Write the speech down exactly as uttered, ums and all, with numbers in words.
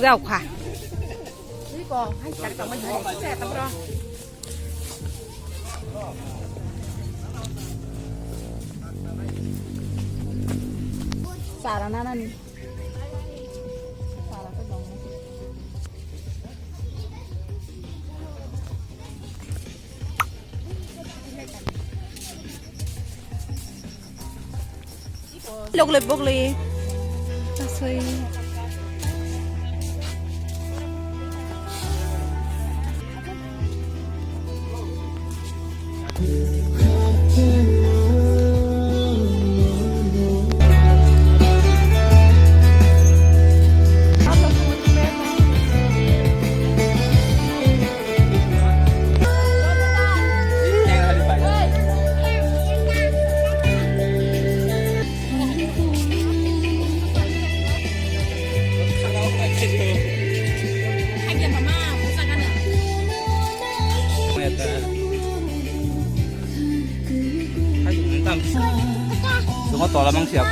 Gau kha. Sara na na ni. Lok le bok le. Ta soi. Sungah tawh lamang siap.